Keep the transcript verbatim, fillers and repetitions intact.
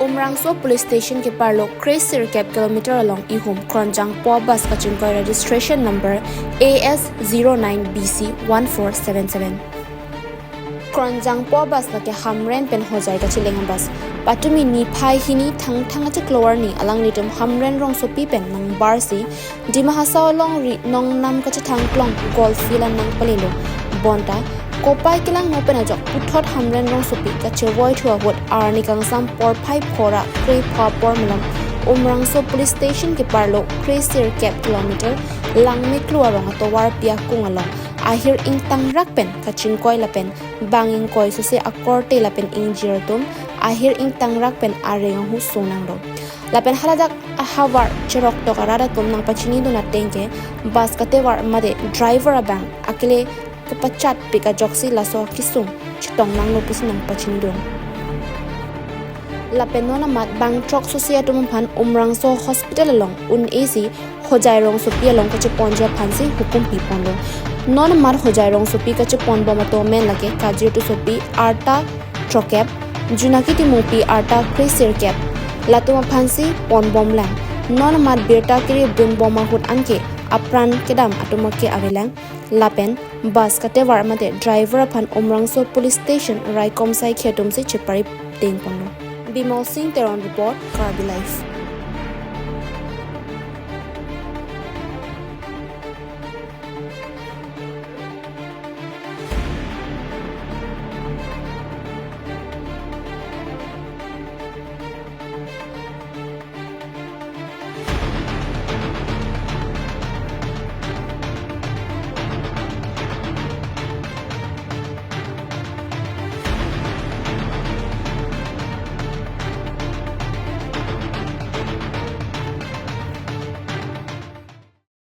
Umrangso Police Station keparlo kre sirkep kilometer along ihum Kronjangpo bus kachingkoi, registration number A S zero nine B C one four seven seven. Kronjangpo bus lake Hamren pen Hojai kacheleng abus. Patumi niphai hini Thangthang achiklo arni alanglitum Hamren rongsopi pen nangbarsi Dima Hasao longri Nongnam kachethang klong golf field an nangpalelo. Bonta kopai kelangno pen ajok puthot Hamren rongsopi kachevoi thu ahut arni kangsam porphai phora krepho apor malom Umrangso Police Station keparlo kre sirkep kilometer Langmeklo arong atovar pi akung along ahir ingtangrak pen kachingkoi lapen bang ingkoi sose akorte lapen ingjir atum ahir ingtangrak pen areng ahu so nanglo. Lapen haladak ahavar cheroktok arat atum nangpachinidun ateng ke bus katevar mate driver abang akele kepachatpik ajoksi laso akisung chetong nanglo pusi nangpachinidun. Lapen non amat bang throk sose atum aphan Umrangso hospital along un-esi Hojai rongsopi along kacheponji aphansi hukum piponlo. Non amat Hojai rongsopi kacheponbom atum amen lake Kajir Tissopi arta throkep, Junaki Timungpi arta kre sirkep, latum aphansi ponbomlang. Non amat birta kerip dunbom ahut anke apran kedam atum ke avelang. Lapen bus katevar mate driver aphan Umrangso Police Station raikom saikhi atumsi chepari dengponlo. Bimal Singh Teron report, Karbi Live.